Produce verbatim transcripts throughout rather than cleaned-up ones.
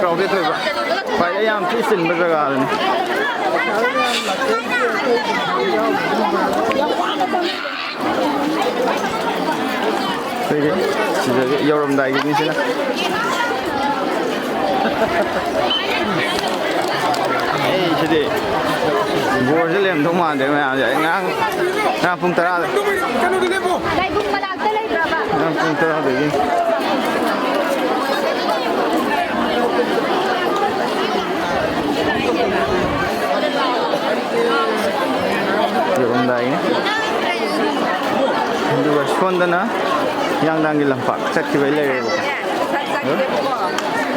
Crowded ꯑꯣꯏꯕ, ꯈ꯭ꯋꯥꯏꯗꯩ ꯌꯥꯝ ꯊꯤ ꯆꯤꯟꯕ ꯖꯒꯥꯗꯨꯅꯤ꯫ ꯑꯩꯈꯣꯏꯒꯤ ꯁꯤꯗꯒꯤ ꯌꯧꯔꯝꯗꯥꯏꯒꯤꯅꯤ ꯁꯤꯅ꯫ ꯑꯩ ꯁꯤꯗꯤ ꯕꯣꯔꯁꯦ ꯂꯩꯔꯝꯗꯧ ꯃꯥꯟꯗꯦ ꯃꯌꯥꯝꯁꯦ꯫ ꯑꯩ ꯉꯔꯥꯡ, ꯉꯔꯥꯡ ꯄꯨꯡ ꯇꯔꯥꯗ, ꯂꯥꯏꯕꯨꯡ ꯃꯅꯥꯛꯇ ꯂꯩꯕ꯭ꯔꯕ? ꯉꯔꯥꯡ ꯄꯨꯡ ꯇꯔꯥꯗꯒꯤ꯫ ꯌꯧꯔꯝꯗꯥꯏꯅꯦ꯫ ꯑꯗꯨꯒ ꯁꯣꯝꯗꯅ ꯍꯤꯌꯥꯡꯗꯥꯡꯒꯤ ꯂꯝꯄꯥꯛ ꯆꯠꯈꯤꯕꯩ ꯂꯩꯔꯦꯕꯀꯣ꯫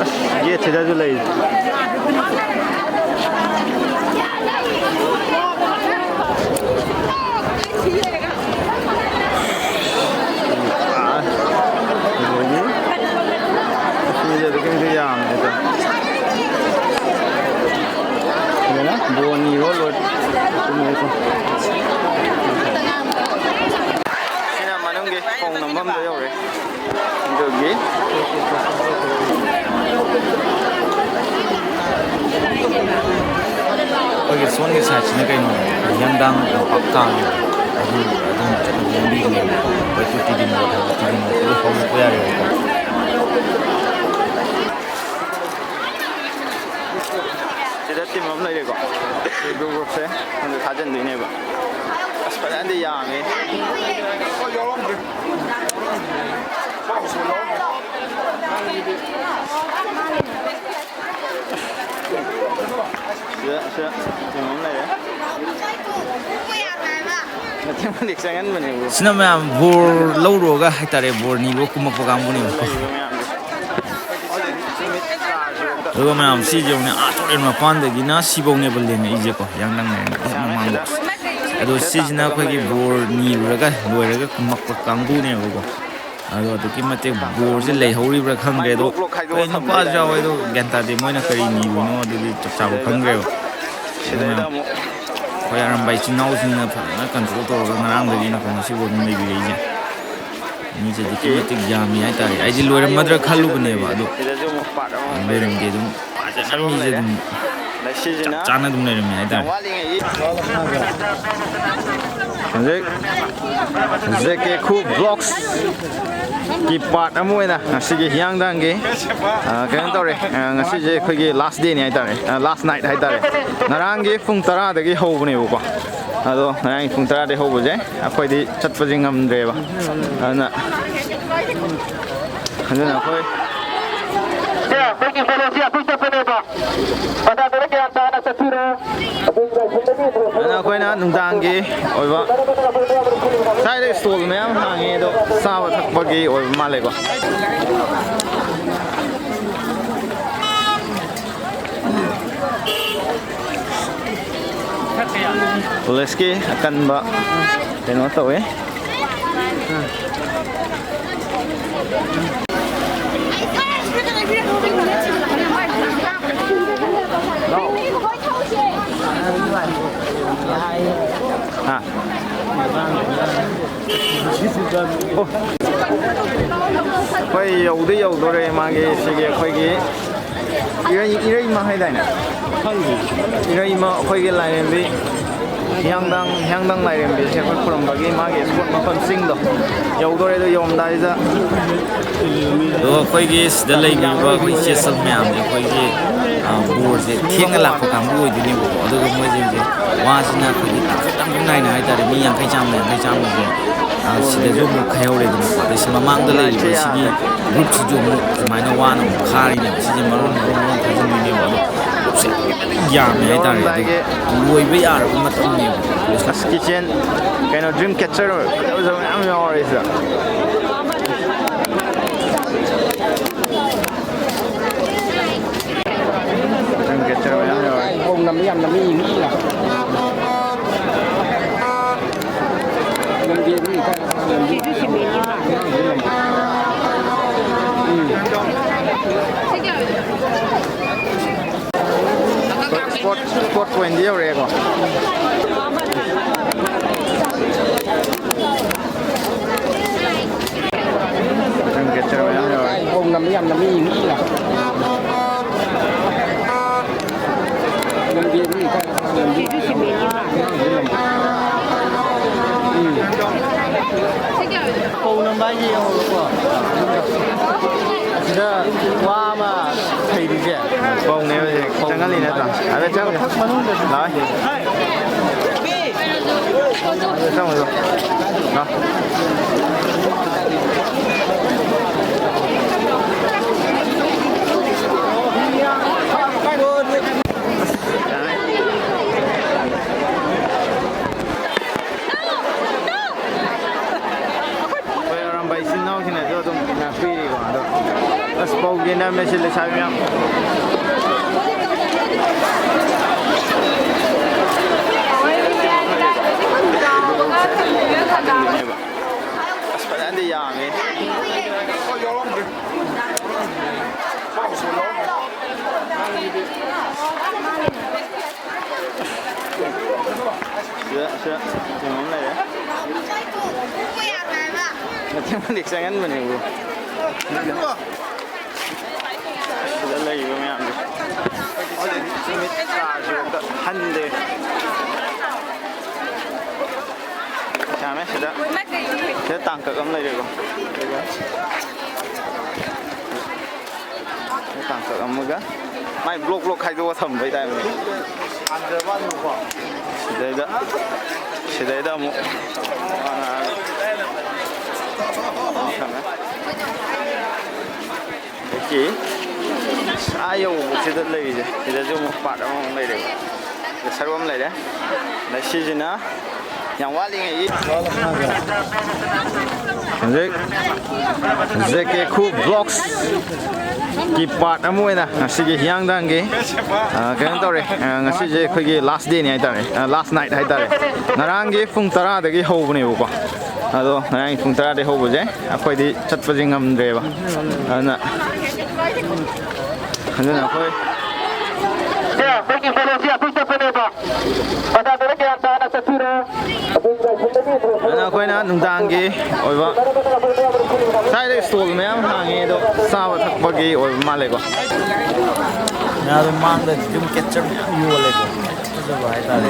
ꯑꯁ, ꯒꯦꯠꯁꯤꯗꯁꯨ ꯂꯩ꯫ ꯑꯥ, ꯂꯣꯏꯔꯦ꯫ ꯑꯁ, ꯃꯤꯁꯦ ꯑꯗꯨꯛꯀꯤ ꯃꯇꯤꯛ ꯌꯥꯝꯃꯦ ꯍꯥꯏꯇꯥꯔꯦ꯫ ꯁꯤꯗꯅ ꯕꯣꯔ ꯅꯤꯕ ꯂꯣꯏ-, ꯆꯨꯝꯃꯦꯀꯣ꯫ ꯁꯤꯅ ꯃꯅꯨꯡꯒꯤ ꯈꯣꯡ ꯅꯝꯐꯝꯗ ꯌꯧꯔꯦ꯫ ꯑꯗꯨꯒꯤ ꯑꯩꯈꯣꯏꯒꯤ ꯁꯣꯝꯒꯤ ꯁꯥꯏꯠꯁꯤꯅ ꯀꯩꯅꯣ, ꯍꯤꯌꯥꯡꯗꯥꯡ ꯂꯝꯄꯥꯛ ꯇꯥꯈꯤꯕ ꯑꯗꯨ ꯑꯗꯨꯝ ꯆꯠꯅꯕ ꯂꯝꯕꯤꯗꯨꯅꯦꯕꯀꯣ꯫ ꯑꯩꯈꯣꯏ ꯇꯨ ꯇꯤꯗꯤꯝ ꯔꯣꯗ ꯍꯥꯏꯕ ꯇꯤꯗꯤꯝ ꯔꯣꯗꯇꯨꯗ ꯍꯧꯗꯣꯛꯄ ꯌꯥꯔꯦꯕꯀꯣ꯫ ꯁꯤꯗ ꯇꯤꯝ ꯑꯃ ꯂꯩꯔꯦꯀꯣ꯫ ꯁꯤ ꯒ꯭ꯔꯨꯞ ꯒ꯭ꯔꯨꯞꯁꯦ ꯑꯗꯨ ꯊꯥꯖꯤꯟꯗꯣꯏꯅꯦꯕ꯫ ꯑꯁ, ꯐꯖꯅꯗꯤ ꯌꯥꯝꯃꯦ꯫ ꯁꯤꯗ, ꯁꯤꯗ ꯇꯤꯝ ꯑꯃ ꯂꯩꯔꯦ꯫ ꯃꯇꯦꯛ ꯃꯇꯦꯛ ꯆꯪꯍꯟꯕꯅꯦꯕ꯫ ꯁꯤꯅ ꯃꯌꯥꯝ ꯕꯣꯔ ꯂꯧꯔꯨꯔꯒ ꯍꯥꯏꯇꯥꯔꯦ, ꯕꯣꯔ ꯅꯤꯕ ꯀꯨꯝꯃꯛꯄ ꯀꯥꯡꯕꯨꯅꯦꯕꯀꯣ꯫ ꯂꯩꯔꯤꯕ ꯃꯌꯥꯝꯁꯦ꯫ ꯑꯗꯨꯒ ꯃꯌꯥꯝ ꯁꯤꯁꯦ ꯌꯦꯡꯉꯨꯅꯦ, ꯑꯥ ꯇꯨꯔꯦꯜ ꯃꯄꯥꯟꯗꯒꯤꯅ ꯁꯤꯐꯧꯅꯦꯕ ꯂꯦꯡꯉꯛꯏꯁꯦꯀꯣ, ꯍꯤꯌꯥꯡꯗꯥꯡ ꯂꯦꯡꯉꯛꯏꯁꯦ ꯍꯦꯛ ꯃꯃꯥꯡꯗ꯫ ꯑꯗꯣ ꯁꯤꯁꯤꯅ ꯑꯩꯈꯣꯏꯒꯤ ꯕꯣꯔ ꯅꯤꯔꯨꯔꯒ ꯂꯣꯏꯔꯒ ꯀꯨꯝꯃꯛꯄ ꯀꯥꯡꯕꯨꯅꯦꯕꯀꯣ꯫ ꯑꯗꯣ ꯑꯗꯨꯛꯀꯤ ꯃꯇꯤꯛ ꯕꯣꯔꯁꯦ ꯂꯩꯍꯧꯔꯤꯕ꯭ꯔꯥ ꯈꯪꯗ꯭ꯔꯦ꯫ ꯑꯗꯣ ꯑꯩꯈꯣꯏ ꯅꯨꯄꯥꯁꯨ ꯌꯥꯎꯋꯦ, ꯑꯗꯣ ꯒ꯭ꯌꯥꯟ ꯇꯥꯗꯦ ꯃꯣꯏꯅ ꯀꯔꯤ ꯅꯤꯔꯤꯅꯣ, ꯑꯗꯨꯗꯤ ꯆꯞ ꯆꯥꯕ ꯈꯪꯗ꯭ꯔꯦꯕ꯫ ꯑꯗꯨꯅ ꯑꯩꯈꯣꯏ ꯑꯔꯥꯝꯕꯥꯏ ꯏꯆꯤꯟ ꯏꯅꯥꯎꯁꯤꯡꯅ ꯐꯖꯅ ꯀꯟꯇ꯭ꯔꯣꯜ ꯇꯧꯔꯒ ꯉꯔꯥꯡꯗꯒꯤꯅꯀꯣ ꯉꯁꯤꯐꯥꯎ ꯑꯗꯨꯝ ꯂꯩꯕꯤꯔꯛꯏꯁꯦ꯫ ꯃꯤꯁꯦ ꯑꯗꯨꯛꯀꯤ ꯃꯇꯤꯛ ꯌꯥꯝꯃꯤ ꯍꯥꯏꯇꯥꯔꯦ꯫ ꯑꯩꯗꯤ ꯂꯣꯏꯔꯝꯃꯗ꯭ꯔꯥ ꯈꯜꯂꯨꯕꯅꯦ, ꯑꯗꯣ ꯂꯣꯏꯔꯝꯗꯦ꯫ ꯑꯗꯨꯝ ꯐꯖꯅ ꯃꯤꯁꯦ ꯑꯗꯨꯝ ꯆꯞ ꯆꯥꯅ ꯑꯗꯨꯝ ꯂꯩꯔꯝꯃꯦ ꯍꯥꯏꯇꯥꯔꯦ꯫ ꯍꯧꯖꯤꯛ ꯖꯦ ꯀꯦ ꯈꯨ ꯕ꯭ꯂꯣꯛꯁꯀꯤ ꯄꯥꯔꯠ ꯑꯃ ꯑꯣꯏꯅ ꯉꯁꯤꯒꯤ ꯍꯤꯌꯥꯡꯊꯥꯡꯒꯤ, ꯑ, ꯀꯩꯅꯣ ꯇꯧꯔꯦ꯫ ꯑ, ꯉꯁꯤꯁꯦ ꯑꯩꯈꯣꯏꯒꯤ ꯂꯥꯁ ꯗꯦꯅꯤ ꯍꯥꯏꯇꯥꯔꯦ, ꯂꯥꯁ ꯅꯥꯏꯠ ꯍꯥꯏꯇꯥꯔꯦ꯫ ꯉꯔꯥꯡꯒꯤ ꯄꯨꯡ ꯇꯔꯥꯗꯒꯤ ꯍꯧꯕꯅꯦꯕꯀꯣ꯫ ꯑꯗꯣ ꯉꯔꯥꯡꯒꯤ ꯄꯨꯡ ꯇꯔꯥꯗꯒꯤ ꯍꯧꯕꯁꯦ ꯑꯩꯈꯣꯏꯗꯤ ꯆꯠꯄꯁꯦ ꯉꯝꯗ꯭ꯔꯦꯕ꯫ ꯑꯗꯨꯅ ꯑꯗꯨꯅ ꯑꯩꯈꯣꯏ ꯁꯦ, ꯑꯩꯈꯣꯏꯒꯤ ꯀꯩꯅꯣꯁꯦ ꯑꯩꯈꯣꯏ ꯆꯠꯄꯅꯦꯕ꯫ ꯕꯖꯥꯔꯗ ꯒ꯭ꯌꯥꯟ ꯇꯥꯅ ꯆꯠꯄꯤꯔꯣ꯫ ꯑꯗꯨꯅ ꯑꯩꯈꯣꯏꯅ ꯅꯨꯡꯗꯥꯡꯒꯤ ꯑꯣꯏꯕ ꯁ꯭ꯋꯥꯏꯗ ꯁ꯭ꯇꯣꯜ ꯃꯌꯥꯝ ꯍꯥꯡꯉꯤ, ꯑꯗꯣ ꯆꯥꯕ ꯊꯛꯄꯒꯤ ꯑꯣꯏꯕ ꯃꯥꯜꯂꯦꯀꯣ꯫ ꯄꯨꯂꯤꯁꯀꯤ ꯑꯀꯟꯕ ꯀꯩꯅꯣ ꯇꯧꯋꯤ꯫ ꯍꯥ? ꯑꯣ꯫ ꯑꯩꯈꯣꯏ ꯌꯧꯗꯤ ꯌꯧꯗꯣꯔꯦ ꯃꯥꯒꯤ ꯁꯤꯒꯤ ꯑꯩꯈꯣꯏꯒꯤ ꯏꯔꯩ-, ꯏꯔꯩꯃ ꯍꯥꯏꯗꯥꯏꯅꯦ? ꯏꯔꯩꯃ ꯑꯩꯈꯣꯏꯒꯤ ꯂꯥꯏꯔꯦꯝꯕꯤ ꯍꯤꯌꯥꯡꯗꯥꯡ, ꯍꯤꯌꯥꯡꯗꯥꯡ ꯂꯥꯏꯔꯦꯝꯕꯤꯁꯦ ꯑꯩꯈꯣꯏ ꯈꯨꯔꯨꯝꯕꯒꯤ ꯃꯥꯒꯤ ꯏꯁꯄꯣꯠ ꯃꯐꯝꯁꯤꯡꯗꯣ ꯌꯧꯗꯣꯔꯦ꯫ ꯑꯗꯣ ꯌꯧꯔꯝꯗꯥꯏꯁꯤꯗ ꯑꯗꯣ ꯑꯩꯈꯣꯏꯒꯤ ꯁꯤꯗ ꯂꯩꯕꯤꯔꯤꯕ ꯑꯩꯈꯣꯏ ꯏꯆꯦ ꯏꯆꯜ ꯃꯌꯥꯝꯁꯦ ꯑꯩꯈꯣꯏꯒꯤ, ꯑ, ꯕꯣꯔꯁꯦ ꯊꯦꯡꯅ ꯂꯥꯛꯄ ꯀꯥꯡꯕꯨ ꯑꯣꯏꯗꯣꯏꯅꯦꯕꯀꯣ꯫ ꯑꯗꯨꯒ ꯃꯣꯏꯁꯤꯡꯁꯦ ꯋꯥꯁꯤꯅ ꯑꯩꯈꯣꯏꯒꯤ ꯇꯥꯡꯀꯛ ꯇꯥꯡꯀꯛ ꯅꯥꯏꯅ ꯍꯥꯏꯇꯥꯔꯦ, ꯃꯤ ꯌꯥꯡꯈꯩ ꯆꯥꯝꯃ, ꯌꯥꯡꯈꯩ ꯆꯥꯝꯃꯁꯦ, ꯑ, ꯁꯤꯗꯁꯨ ꯑꯃꯨꯛ ꯈꯥꯏꯍꯧꯔꯦꯗꯅꯀꯣ꯫ ꯑꯗꯩ ꯁꯤ ꯃꯃꯥꯡꯗ ꯂꯩꯔꯤꯕ ꯁꯤꯒꯤ ꯒ꯭ꯔꯨꯞꯁꯤꯁꯨ ꯑꯃꯨꯛ ꯁꯨꯃꯥꯏꯅ ꯋꯥꯅ ꯑꯃꯨꯛ ꯈꯥꯔꯤꯅꯦꯕ꯫ ꯁꯤꯁꯦ ꯃꯔꯣꯟ ꯃꯔꯣꯟ ꯃꯔꯣꯟ ꯊꯥꯖꯤꯟꯗꯣꯏꯅꯦꯕ꯫ ꯑꯗꯣ ꯒ꯭ꯔꯨꯞꯁꯦ ꯌꯥꯝꯃꯦ ꯍꯥꯏꯇꯥꯔꯦ꯫ ꯑꯗꯣ ꯌꯧꯔꯝꯗꯥꯏꯒꯤ ꯂꯣꯏꯕ ꯌꯥꯔꯕ ꯃꯇꯝꯅꯦꯕ꯫ ꯑꯁ, ꯀꯤꯆꯦꯟ ꯀꯩꯅꯣ ꯗ꯭ꯔꯤꯝ ꯀꯦꯆꯔ ꯐꯖ ꯐꯖꯕ ꯃꯌꯥꯝ ꯌꯥꯎꯔꯦ ꯁꯤꯗ꯫ ꯗ꯭ꯔꯤꯝ ꯀꯦꯆꯔ ꯃꯌꯥꯝ ꯌꯥꯎꯔꯦ꯫ ꯑꯧ, ꯅꯝꯃꯤ, ꯌꯥꯝ ꯅꯝꯃꯤ, ꯃꯤ ꯂꯥꯛ-, ꯅꯝꯗꯦ, ꯃꯤ ꯈꯔ ꯅꯝꯗꯦ꯫ ꯎꯝ꯫ Sport, sport ꯄꯣꯏꯟꯗꯤ ꯌꯧꯔꯛꯑꯦꯀꯣ꯫ ꯃꯤ ꯃꯤ ꯂꯥꯛ꯫ ꯂꯝꯕꯤ ꯃꯤ ꯈꯔ ꯂꯝꯕꯤ꯫ ꯁꯤꯁꯨ ꯁꯤꯃꯦꯟꯒꯤ ꯃꯥꯜꯂꯦ꯫ ꯎꯝ꯫ ꯀꯧꯅꯕ ꯍꯥꯏꯁꯦ ꯌꯦꯡꯉꯣꯕꯀꯣ꯫ ꯑꯁꯤꯗ ꯋꯥ ꯑꯃ ꯊꯩꯔꯤꯁꯦ꯫ ꯄꯧꯅꯦꯕ ꯍꯧꯖꯤꯛ ꯆꯪꯍꯜꯂꯤ ꯅꯠꯇ꯭ꯔꯣ? ꯍꯥꯏꯐꯦꯠ ꯆꯪꯉꯨ꯫ ꯃꯅꯨꯡꯗ ꯂꯥꯛꯑꯣ꯫ ꯆꯪꯉꯨ, ꯆꯪꯉꯨ꯫ ꯂꯥꯛꯑꯣ꯫ ꯑꯩꯈꯣꯏ ꯑꯔꯥꯝꯕꯥꯏ ꯏꯆꯤꯟ ꯏꯅꯥꯎꯁꯤꯡꯅꯁꯨ ꯑꯗꯨꯝ ꯉꯥꯛꯄꯤꯔꯤꯀꯣ꯫ ꯑꯗꯣ ꯑꯁ, ꯄꯧꯒꯦ ꯅꯝꯃꯦ ꯁꯤ ꯂꯩꯁꯥꯕꯤ ꯃꯌꯥꯝ꯫ ꯑꯁ, ꯐꯖꯅꯗꯤ ꯌꯥꯝꯃꯦ꯫ ꯁꯤꯗ, ꯁꯤꯗ ꯀꯩꯅꯣꯝ ꯂꯩꯔꯦ꯫ ꯃꯇꯦꯛ ꯃꯇꯦꯛ ꯆꯪꯍꯟꯕꯅꯦꯕꯨ꯫ ꯁꯤꯗ ꯂꯩꯔꯤꯕ ꯃꯌꯥꯝꯁꯦ꯫ ꯅꯨꯃꯤꯠ ꯀꯥꯁꯦ ꯑꯝꯇ ꯍꯟꯗꯦ꯫ ꯌꯥꯝꯃꯦ ꯁꯤꯗ꯫ ꯁꯤꯗ ꯇꯥꯡꯀꯛ ꯑꯃ ꯂꯩꯔꯦꯀꯣ꯫ ꯑꯗꯨꯒ ꯇꯥꯡꯀꯛ ꯑꯃꯒ ꯃꯥꯏ ꯕ꯭ꯂꯣꯛ ꯕ꯭ꯂꯣꯛ ꯈꯥꯏꯗꯣꯛꯑ ꯊꯝꯕꯩ ꯇꯥꯏꯞꯅꯦ꯫ ꯁꯤꯗꯩꯗ, ꯁꯤꯗꯩꯗ ꯑꯃꯨꯛ ꯊꯝꯃꯦ꯫ ꯑꯗꯒꯤ ꯑꯥ ꯌꯧꯕꯁꯤꯗ ꯂꯩꯔꯤꯁꯦ, ꯁꯤꯗꯁꯨ ꯑꯃꯨꯛ ꯄꯥꯔꯠ ꯑꯃꯃꯨꯛ ꯂꯩꯔꯦꯕ꯫ ꯁꯤꯗ ꯁꯔꯨꯛ ꯑꯃ ꯂꯩꯔꯦ꯫ ꯑꯗ ꯁꯤꯁꯤꯅ ꯌꯥꯝ ꯋꯥꯠꯂꯤꯉꯩꯒꯤ ꯍꯧꯖꯤꯛ ꯖꯦ ꯀꯦ ꯈꯨ ꯕ꯭ꯂꯣꯛꯁꯀꯤ ꯄꯥꯔꯠ ꯑꯃ ꯑꯣꯏꯅ ꯉꯁꯤꯒꯤ ꯍꯤꯌꯥꯡꯊꯥꯡꯒꯤ, ꯑ, ꯀꯩꯅꯣ ꯇꯧꯔꯦ꯫ ꯑ, ꯉꯁꯤꯁꯦ ꯑꯩꯈꯣꯏꯒꯤ ꯂꯥꯁ ꯗꯦꯅꯤ ꯍꯥꯏꯇꯥꯔꯦ, ꯑ, ꯂꯥꯁ ꯅꯥꯏꯠ ꯍꯥꯏꯇꯥꯔꯦ꯫ ꯉꯔꯥꯡꯒꯤ ꯄꯨꯡ ꯇꯔꯥꯗꯒꯤ ꯍꯧꯕꯅꯦꯕꯀꯣ꯫ ꯑꯗꯣ ꯉꯔꯥꯡꯒꯤ ꯄꯨꯡ ꯇꯔꯥꯗꯒꯤ ꯍꯧꯕꯁꯦ ꯑꯩꯈꯣꯏꯗꯤ ꯆꯠꯄꯁꯦ ꯉꯝꯗ꯭ꯔꯦꯕ꯫ ꯑꯗꯨꯅ, ꯑꯗꯨꯅ ꯑꯩꯈꯣꯏ ꯑꯩꯈꯣꯏꯒꯤ ꯀꯣꯂꯦꯖꯁꯤ ꯑꯩꯈꯣꯏ ꯆꯠꯄꯅꯦꯕ꯫ ꯕꯖꯥꯔꯗ ꯒ꯭ꯌꯥꯟ ꯇꯥꯅ ꯆꯠꯄꯤꯔꯣ꯫ ꯑꯗꯨꯅ ꯑꯩꯈꯣꯏꯅ ꯅꯨꯡꯗꯥꯡꯒꯤ ꯑꯣꯏꯕ ꯁ꯭ꯋꯥꯏꯗ ꯏꯁꯇꯣꯜ ꯃꯌꯥꯝ ꯍꯥꯡꯉꯦ, ꯑꯗꯣ ꯆꯥꯕ ꯊꯛꯄꯒꯤ ꯑꯣꯏꯕ ꯃꯥꯜꯂꯦꯀꯣ꯫ ꯃꯌꯥꯝꯗ ꯃꯥꯡꯗ ꯗ꯭ꯔꯤꯝ ꯀꯦꯆꯔ ꯃꯌꯥꯝ ꯌꯣꯜꯂꯦꯀꯣ꯫ ꯐꯖꯕ ꯍꯥꯏꯇꯥꯔꯦ꯫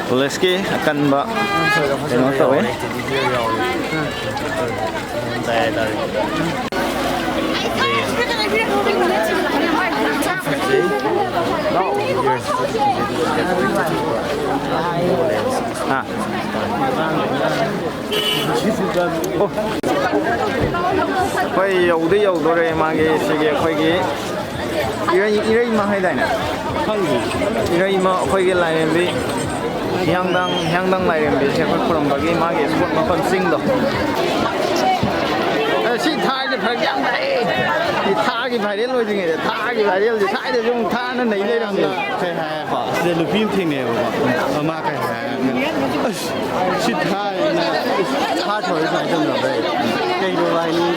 ꯀꯣꯂꯦꯖꯀꯤ ꯑꯀꯟꯕ ꯀꯩꯅꯣ ꯇꯧꯋꯦ꯫ ꯇꯦꯗꯤ ꯕꯤꯌꯔ ꯌꯥꯎꯔꯤ꯫ ꯇꯥꯏ ꯍꯥꯏꯇꯥꯔꯦ꯫ ꯍꯥ꯫ ꯑꯣ꯫ ꯑꯩꯈꯣꯏ ꯌꯧꯗꯤ ꯌꯧꯗꯣꯔꯦ ꯃꯥꯒꯤ ꯁꯤꯒꯤ ꯑꯩꯈꯣꯏꯒꯤ ꯏꯔꯩ-, ꯏꯔꯩꯃ ꯍꯥꯏꯗꯥꯏꯅꯦ? ꯈꯪꯗꯦ꯫ ꯏꯔꯩꯃ ꯑꯩꯈꯣꯏꯒꯤ ꯂꯥꯏꯔꯦꯝꯕꯤ ꯍꯤꯌꯥꯡꯊꯥꯡ, ꯍꯤꯌꯥꯡꯊꯥꯡ ꯂꯥꯏꯔꯦꯝꯕꯤꯁꯦ ꯑꯩꯈꯣꯏ ꯈꯨꯔꯨꯝꯕꯒꯤ ꯃꯥꯒꯤ ꯏꯁꯄꯣꯠ ꯃꯐꯝ ꯆꯤꯡꯗꯣ꯫ ꯑꯦ, ꯁꯤ ꯊꯥꯁꯦ ꯐꯔꯛ ꯌꯥꯝ ꯇꯥꯏꯌꯦ꯫ ꯁꯤ ꯊꯥꯒꯤ ꯚꯥꯏꯔꯦꯜ ꯑꯣꯏꯗ꯭ꯔꯤꯉꯩꯗ ꯊꯥꯒꯤ ꯚꯥꯏꯔꯦꯜꯁꯦ ꯁ꯭ꯋꯥꯏꯗ ꯁꯨꯝ ꯊꯥꯅ ꯅꯩ ꯂꯩꯔꯝꯃꯦ꯫ ꯀꯩ ꯍꯥꯏ ꯍꯥꯏꯕ? ꯁꯤꯗ ꯅꯨꯄꯤ ꯑꯃ ꯊꯦꯡꯅꯩꯌꯦꯕꯀꯣ꯫ ꯑꯗꯣ ꯃꯥ ꯀꯩ ꯍꯥꯏ ꯍꯥꯏꯔꯒ, "ꯑꯁ, ꯁꯤ ꯊꯥꯏꯅ ꯊꯥ ꯊꯣꯛꯑꯦ ꯁꯨꯃꯥꯏꯅ ꯇꯧꯅꯕ꯭ꯔꯥ?" ꯀꯩꯅꯣ ꯍꯥꯏꯅꯤ꯫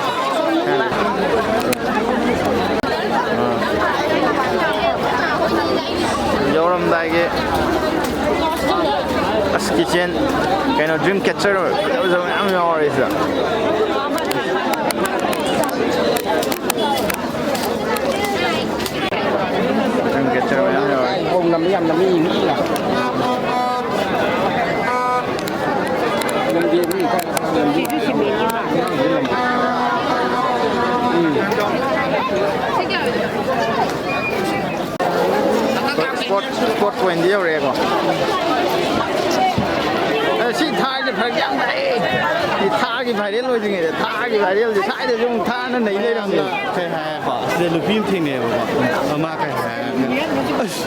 ꯌꯧꯔꯝꯗꯥꯏꯒꯤ ꯑꯁ, ꯀꯤꯆꯦꯟ ꯀꯩꯅꯣ, ꯗ꯭ꯔꯤꯝ ꯀꯦꯆꯔ ꯐꯖ ꯐꯖꯕ ꯃꯌꯥꯝ ꯌꯥꯎꯔꯦ ꯁꯤꯗ꯫ ꯗ꯭ꯔꯤꯝ ꯀꯦꯆꯔ ꯃꯌꯥꯝ ꯌꯥꯎꯔꯦ꯫ ꯈꯣꯡ ꯅꯝꯕ ꯌꯥꯝ ꯅꯝꯅꯤꯡꯉꯤ ꯃꯤꯅ꯫ ꯅꯝꯗꯦ ꯃꯤ ꯈꯔ ꯅꯝꯗꯦ꯫ ꯎꯝ꯫ Sport, sport ꯄꯣꯏꯟꯗꯤ ꯌꯧꯔꯛꯑꯦꯀꯣ꯫ ꯑꯦ, ꯁꯤ ꯊꯥꯁꯦ ꯐꯔꯛ ꯌꯥꯝ ꯇꯥꯏꯌꯦ꯫ ꯁꯤ ꯊꯥꯒꯤ ꯚꯥꯏꯔꯦꯜ ꯑꯣꯏꯗ꯭ꯔꯤꯉꯩꯗ, ꯊꯥꯒꯤ ꯚꯥꯏꯔꯦꯜꯁꯦ ꯁ꯭ꯋꯥꯏꯗꯁꯨ ꯑꯃꯨꯛ ꯊꯥꯅ ꯅꯩ ꯂꯩꯔꯝꯃꯦ꯫ ꯀꯩ ꯍꯥꯏ ꯍꯥꯏꯕ? ꯁꯤꯗ ꯅꯨꯄꯤ ꯑꯃ ꯊꯦꯡꯅꯩꯌꯦꯕꯀꯣ꯫ ꯑꯗꯣ ꯃꯥ ꯀꯩ ꯍꯥꯏ ꯍꯥꯏꯔꯒ, "ꯑꯁ,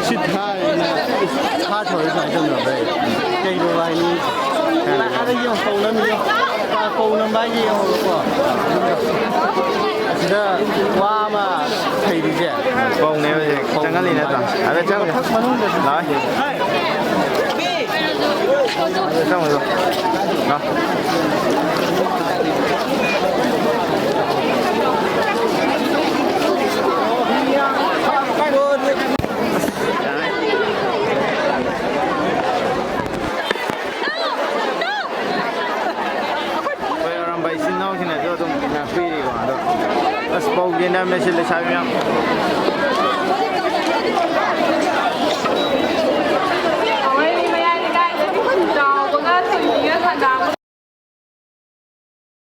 ꯁꯤ ꯊꯥꯏꯅ ꯊꯥ ꯊꯣꯛꯑꯦ ꯁꯨꯃꯥꯏꯅ ꯇꯧꯅꯕ꯭ꯔꯥ?" ꯀꯩꯅꯣ ꯍꯥꯏꯅꯤ꯫ ꯑꯥꯗ ꯌꯦꯡꯉꯣ, ꯀꯧꯅꯕ ꯌꯦꯡꯉꯣ꯫ ꯀꯧꯅꯕ ꯍꯥꯏꯁꯦ ꯌꯦꯡꯉꯣꯕꯀꯣ꯫ ꯑꯁꯤꯗ ꯋꯥ ꯑꯃ ꯍꯩꯔꯤꯁꯦ꯫ ꯄꯧꯅꯦ ꯍꯧꯖꯤꯛ ꯆꯪꯍꯜꯂꯤ ꯅꯠꯇ꯭ꯔꯣ? ꯍꯥꯏꯐꯦꯠ ꯆꯪꯉꯨ꯫ ꯃꯅꯨꯡꯗ ꯂꯥꯛꯑꯣ꯫ ꯍꯥꯏꯐꯦꯠ ꯆꯪꯉꯨ꯫ ꯂꯥꯛꯑꯣ꯫ ꯑꯁ, ꯄꯥꯎ ꯌꯦꯟꯅꯔꯝꯃꯦ ꯁꯤ ꯂꯩꯁꯥꯕꯤ ꯃꯌꯥꯝ꯫ ꯑꯩꯈꯣꯏ ꯃꯌꯥꯏ ꯂꯩꯀꯥꯏꯁꯦ ꯆꯥꯎꯕꯒ ꯊꯣꯏꯕꯤꯒ ꯈꯟꯗꯥꯕꯒ